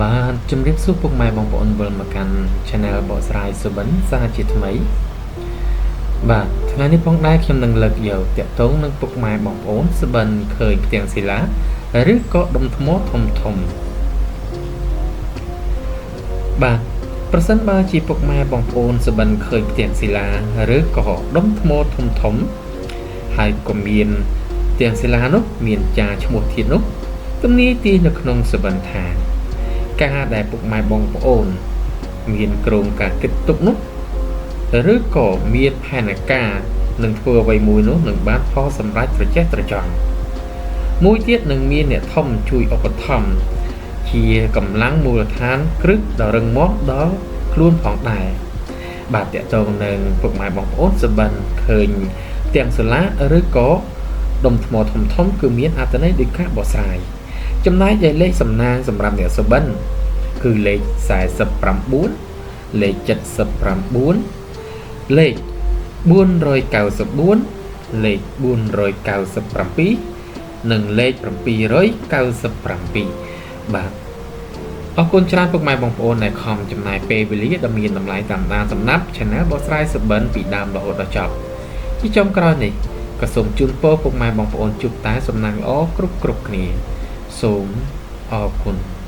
បាទជំរាបសួរពុកម៉ែបងប្អូនវិលមកកាន់ Channel បកស្រាយសុបិនសាជាថ្មីបាទថ្ងៃនេះផងដែរខ្ញុំនឹងលើកយកតាក់ទងនឹងពុកម៉ែបងប្អូនសុបិនឃើញផ្ទាំងសិលាឬក៏ដុំថ្មធំធំបាទប្រសិនបើជាពុកម៉ែបងប្អូនសុបិនឃើញផ្ទាំងសិលាឬក៏ដុំថ្មធំធំហើយក៏មានផ្ទាំងសិលានោះមានចាឈ្មោះធាតុនោះទំនាយទីនៅក្នុងសុបិនថាការដែលពុកម៉ែបងប្អូនមានគ្រោងការគិតទុកនោះឬក៏មានផែនការនឹងធ្វើអ្វីមួយនោះនឹងបានផលសម្រេចត្រចះត្រចង់មួយទៀតនឹងមានអ្នកធំជួយឧបត្ថម្ភជាកម្លាំងមូលដ្ឋានគ្រឹះដ៏រឹងមាំដល់ខ្លួនផងដែរបាទតកតងនឹងពុកម៉ែបងប្អូនសបិនឃើញផ្ទាំងសូឡាឬក៏ដុំថ្មធំធំគឺមានអត្ថន័យដូចការបកស្រាយចំណែកឯលេខសំណាងសម្រាប់អ្នកសុបិនគឺលេខ49លេខ79លេខ494លេខ497និងលេខ797បាទអរគុណច្រើនពុកម៉ែបងប្អូនដែលខំចំណាយពេលវេលាដ៏មានតម្លៃតាមដានសំណាប់ Channel បកស្រាយសុបិនពីដើមរហូតដល់ចប់ជាចុងក្រោយនេះក៏សូមជូនពរពុកម៉ែបងប្អូនជួបតែសំណាងល្អគ្រប់គ្រប់គ្នាសូមអរគុណ។